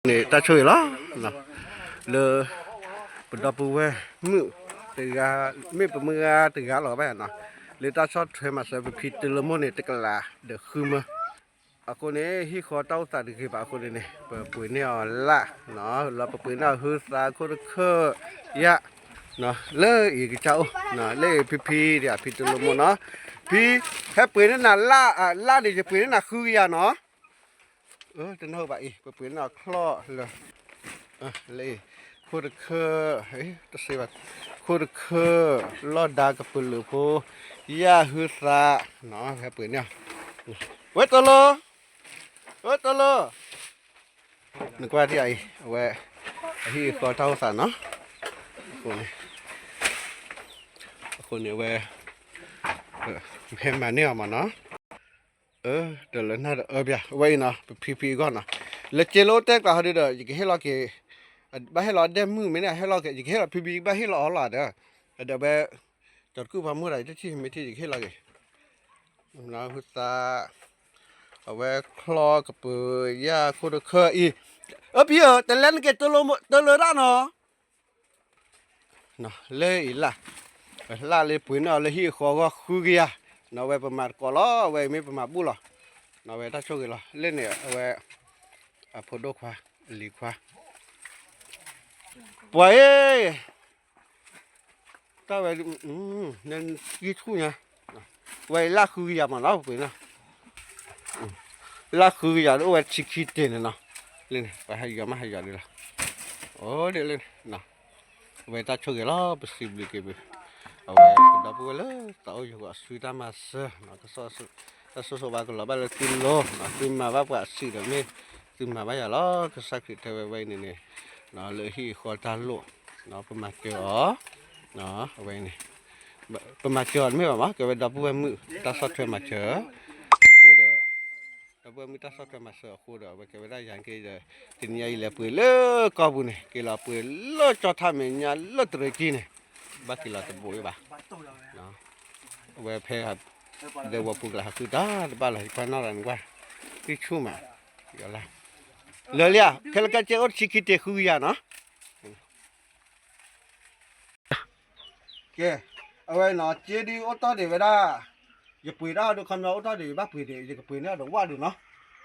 န့ၣ်တၢ်ဆိၣ်ဂ့ၤလီၤ, လၢပဒီပုၢ်ဝဲၢ်မုၣ်တဂၤ, မ့ၢ်ပမုၢ်ဂၤတဂၤလီၤဘၣ်နီၤ, လၢတၢ်ဆီၣ်ထွဲမၤစၢၤပဖံတလၢမိၢ်န့ၣ် တကလးဒီးဃုမၢ, အဃိန့ၣ် ဟံၣ်ဃီတၢ်အိၣ်သးတဂ့ၤဘၣ်အဃိန့ၣ်န့ၣ် ပပှ့ၤန့ၢ်အီၤလၢ်, လၢပပှ့ၤန့ၢ်အီၤဟုသးခိၣ်တခၢၣ်ယၣ်, လၢအံၤကစၢ်အိၣ်, လၢအံၤဖံဖံဒ်ဖံတလၢမိၢ်နီၤ, ဖံ, ဟဲပှ့ၤန့ၢ်နၤလၢ်, လၢ်န့ၣ် ယပှ့ၤန့ၢ်နၤဃုကယၤနီၤ တနၢ်ဟူဘၣ်အံၤ ပပှ့ၤန့ၢ်အီၤချီၣ်လၢ, လၢအံၤ, ခိၣ်တခၢၣ်, တစ့ဘၣ်, ခိၣ်တခၢၣ်, လီၢ်ဒါကပလၢၢ်ဖိ, ယၣ်ဟုသး, ဟဲပှ့ၤန့ၢ်အီၤ, ဝဲတလၢ, ဝဲတလၢ, နကွၢ်ဒ်အံၤ အဝဲ, အဟံၣ်အဃီတၢ်အိၣ်သးနီၤ, အဃိန့ၣ်, အဃိန့ၣ်အဝဲ, ဟဲမၤန့ၢ်အီၤမးနီၤ ဒီးလၢနၢ်ဒီးအၢဘၣ် အဝဲအံၤနီၤ ပဖံဖံအဂီၢ်နီၤ, လၢက့လၢအိၣ်တဲကျါဟီဒုဒီး ယကဟ့ၣ်လီၤက့ၤ, ဘၣ်ဟ့ၣ်လီၤဒဲမုၣ်မ့ၢ်န့ၣ် ဟဲလီၤက့ၤ ယကဟ့ၣ်လီၤဖံဖံဘၣ်ဟ့ၣ်လီၤအီၤလီၤဒီး, ဒီးဝဲ, ကၠီၤတကုၢ်ပှၤမိၢ်ဒီး ယတထံၣ်မ့ၢ်ထံၣ်ယကဟ့ၣ်လီၤက့ၤ, ဟုသး, အဝဲချီၣ်ကပၢၤယၣ်ခိၣ်တခၢၣ်အံၤ, အၢဖံဧၢ တလဲနက့ၤတလၢတၢ်နီၤ လၢအံၤလၢ်, လၢ်လၢပှ့ၤန့ၢ်အီၤလၢဟံၣ်အဃီအဂီၢ်ဃုကယၤ, နီၤဝဲပမၤတကိးလီၤ အဝဲမ့ၢ်ပမၤဘူၣ်လီၤ, နီၤဝဲတၢ်ဆိၣ်ဂ့ၤလီၤ လၢန့ၣ်အဝဲ, အဖိဒိၣ်ခွါ, အလံၤခွါ, ပှၤအ့ၣ်, တၢ်ဝဲ, နဂံၢ်ဆူၣ်ညါ, ဝဲလၢ်ဃုကယၤမးနီၤ ပှ့ၤနီၤ လၢ်ဃုကယၤဒ်အိၣ်ဝဲဆံခံတ့ၢ်န့ၣ်နီၤ, လၢန့ၣ် ပှၤဟဲယီၤမးဟဲယီၤဒ်လီၤ, အိၣ်ဒ်လၢန့ၣ်, အဝဲတၢ်ဆိၣ်ဂ့ၤလီၤ ပစံးဘျုးက့ၤပ, အဝဲပဒီပုၢ်ဝဲၢ်လၢသးအိၣ်ယိၤအစုတၢ်မၤစၢၤ, တၢ်ဆိၣ်ဂ့ၤဘၣ်ကလီၤဘၣ်လၢသုလိၤ, သုမၤဘၣ်ပှၤအစုဒီးမ့ၢ်, သုမၤဘၣ်ယၤလီၤ ကစၢ်ခရံာ်တဲဝဲဝဲအံၤန့ၣ်န့ၣ်, လၢဟံၣ်အဃီတၢ်လိၣ်, ပမၤစၢၤအီၤ, အဝဲန့ၣ် ပမၤစၢၤအီၤတမ့ၢ်ဘၣ်မး ကဲဝဲဒီပုၢ်ဝဲၢ်မုၣ် တၢ်ဆီၣ်ထွဲမၤစၢၤ, အဃိဒီး, ဒီပုၢ်ဝဲၢ်မုၣ်တၢ်ဆီၣ်ထွဲမၤစၢၤအဃိဒီး အဝဲကဲဝဲဒၣ်ယၤက့ဒီး, တနံၤညါအံၤလဲၤပှ့ၤလၢကီၢ်ပူၤန့ၣ် က့ၤလီၤပှ့ၤလၢကၠီထါမဲာ်ညါလၢတရံးကံန့ၣ်, ဘၣ်က့ၤလီၤတဘိးအံၤဘၣ်, အဝဲဖဲ, ဒီးဝဲပူၤကျါဟးဃုတၢ်တဘၣ်လီၤ ယကွၢ်နီၣ်ဒီးနကွၢ်, သံဆူၣ်မး, လၢလံဧါ ခဲလၢာ်ခဲဆ့အိၣ်တဆံခံတ့ၢ်ဃုကယၤနီၤ ကဲ, အဝဲနီၤ က့ဒ်အိၣ်တီၢ်ဒံးဝဲဒၣ်, ယပှ့ၤတၢ်ဟီဒုခီပညီအိၣ်တီၢ်ဒံး ယဘၣ်ပှ့ၤဒံး ယကပှ့ၤန့ၢ်အီၤဒီးဝၣ်ဒုးနီၤ,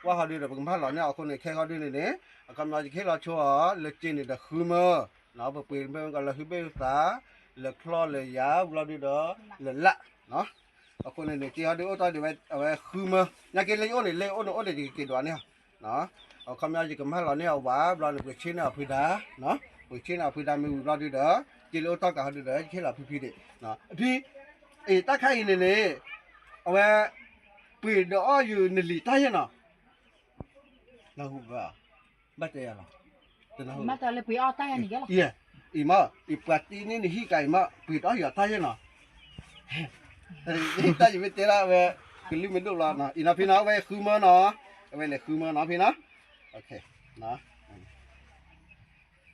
ဝၣ်ဟီဒုဒီး ပကမၤလီၤန့ၢ်အီၤအဃိန့ၣ် ခဲဟီဒုန့ၣ်န့ၣ်, အခီပညီယကဟ့ၣ်လီၤဆိအီၤ လၢက့န့ၣ်ဒီးဃုမၢ, ပပှ့ၤမၢကီးလၢဟုဘ့ၣ်ဟုသး, လၢချီၣ်လၢယၤ ဘျီဒုဒီး, လၢလၢ် အဃိန့ၣ်န့ၣ် က့ဟီဒုအိၣ်တီၢ်ဒံးဝဲ အဝဲဃုမၢ, ညါက့လၢယအိၣ်န့ၣ် လၢယအိၣ်န့ၣ်အိၣ်ဒံး ယကက့ၤဒွးန့ၢ်အီၤ အခီပညီယကမၤလီၤန့ၢ်အီၤဝဲ ဘျီန့ၣ် ပှ့ၤဆ့န့ၢ်အီၤဖုဒါ, ပှ့ၤဆ့န့ၢ်အီၤဖုဒါမ့ၢ်ဝံၤဘျီဒုဒီး, က့လၢအိၣ်တီၢ်ကးဟီဒုဒီး ယဟ့ၣ်လီၤဖံဖံဒံး, ဖံ, အံၤတၢ်ခါအံၤန့ၣ်န့ၣ်, အဝဲ, ပှ့ၤဒီးအီၣ်ယုာ်နလံာ်တၢ်ယဲၢ်နီၤ ဘၣ်တဲယၤလီၤ, အံၤမ့ၢ်, အံၤပှၤတံန့ၢ်နဟံၣ်ကၤအံၤမ့ၢ် ပှ့ၤဒီးအီၣ်ယုာ်တၢ်ယဲၢ်နီၤ တၢ်ယမ့ၢ်တဲဒၣ်ဝဲ, ကလုၢ်မ့ၢ်ဒိၣ်လီၤနီၤ အံၤနီၤဖံနီၤ အဝဲဃုမၢနီၤ, အဝဲန့ၣ်ဃုမၢနီၤဖံနီၤ,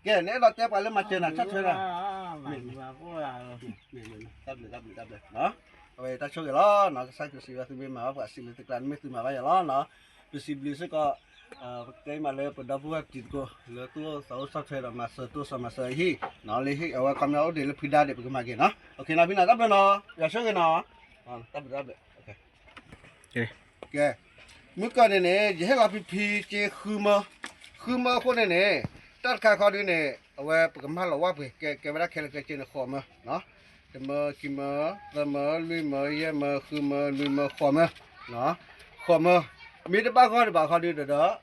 ကဲ နအဲၣ်ဒိးတဲပှၤလၢမၤစၢၤနၤ ဆီၣ်ထွဲနၤ, တၢ်ဘျုးတၢ်ဘျုးတၢ်ဘျုး, အဝဲတၢ်ဆိၣ်ဂ့ၤလီၤနီၤ ကစၢ်ခရံာ်စံးဝဲသုမ့ၢ်မၤဘၣ်ပှၤစံးလၢတကျါ နမ့ၢ်သုမၤဘၣ်ယၤလီၤနီၤ, ပစံးဘျုးစ့ၢ်ကီး ပတဲမးလၢပဒီပုၢ်ဝဲၢ်တံၤသကိး လၢသူၣ်အိၣ်သးအိၣ်ဆီၣ်ထွဲဒီးမၤစၢၤတိစၢၤမၤစၢၤအဟံၣ်, လၢဟံၣ်အဝဲခီပညီအိၣ်ဒံးလၢဖုဒါဒံး ပကမၤက့ၤနီၤ, နီၤဖံနီၤ တၢ်ဘျုးတၢ်ဘျုး, ကဲ, မုၢ်ကီၢ်န့ၣ်န့ၣ် ယဟ့ၣ်လီၤဖံဖံက့ဃုမၢ, ဃုမၢအဃိန့ၣ်န့ၣ်, တၢ်တခါခီဒုန့ၣ် အဝဲပကမၤလီၤဝၣ်ပှ့ၤ ကဲကဲဝဲဒၣ်ခဲလၢာ်ခဲဆ့န့ၣ် ဃိးမၢ တမၢ ခံမၢ သၢမၢ လွံၢ်မၢ ယဲၢ်မၢ ဃုမၢ နွံမၢ ဃိးမၢ, ဃိးမၢ, မ့ၢ်တဘၣ်ဂီၢ်ဒံးဘၣ်ခီဒုဒီး,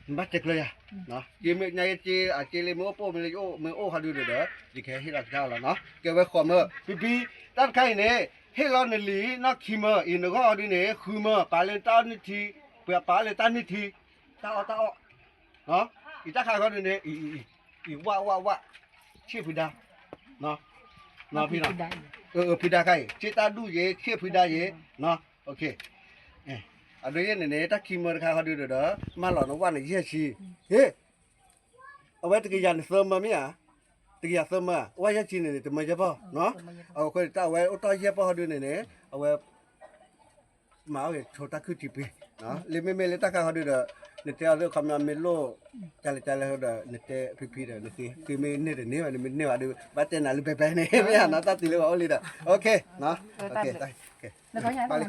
နဘၣ်တဲကျၢၤယၤ, က့မ့ၢ်ညါက့က့ အက့လၢမ့ၢ်အိၣ်ပိၢ်မ့ၢ်လၢယအိၣ်မ့ၢ်အိၣ်ခီဒုဒီး, ယကဟဲဟ့ၣ်လီၤကဒါအီၤလီၤနီၤ ကဲဝဲဃိးမၢ, ဖံဖံ, တၢ်တခါအံၤန့ၣ်, ဟ့ၣ်လီၤနလံာ်နီၢ်ခံမၢ အံၤနဂီၢ်ခီဒုန့ၣ် ဃုမၢ ပာ်လၢတၢ်နုၢ်ထံ, ပှၤပာ်လၢတၢ်နုၢ်ထံ, တၢ်အီၣ်တၢ်အီၣ် အံၤတၢ်ခါခီဒုန့ၣ်, အံၤဝၣ်ဝၣ်ဝၣ်, ဆ့ၣ်ဖုဒါ, ဖံ, ဖုဒါခါအံၤ ဆ့ၣ်တၢ်ဒူၣ်ယဲ ဆ့ၣ်ဖုဒါယဲ, အဒိယဲၢ်န့ၣ်န့ၣ် တၢ်ခံမၢတခါခီဒုဒီး, မၢလီၤနဝၣ်န့ၣ်ယဲၢ်ဆံ, ဟ့ၣ်, အဝဲတကယၤန့ၣ်သၢမၢမ့ၢ်ဧါ, တကယၤသၢမၢ, ဝၣ်ယဲၢ်ဆံန့ၣ်န့ၣ် တမၢယဲၢ်ပီၢ်, အဃိန့ၣ်တၢ်အဝဲအိၣ်တီၢ်ယဲၢ်ပီၢ်ခီဒုန့ၣ်န့ၣ်, အဝဲ မၤအီၣ်ဂ့ၤဆိတၢ်ခုၣ်ထံပှ့ၤ, လၢမ့မ့ၢ်လၢတၢ်ခါခီဒုဒီး နတဲအီၤသ့ၣ်ခီပညီမ့ၢ်လိၣ် ကလဲၤကလဲၤဒီး နတဲဖံဖံဒီး နသ့ သုမ့ၢ်န့ၢ်တန့ၢ်ဘၣ် နမ့ၢ်န့ၢ်ဘၣ်ဒီး ဘၣ်တဲနၤလၢပဲပဲန့ၣ် မ့ၢ်ဧါနီၤ တၢ်တုၤလၢပှၤအိၣ်လံဒီး OK နီၤ ဘၣ်လံ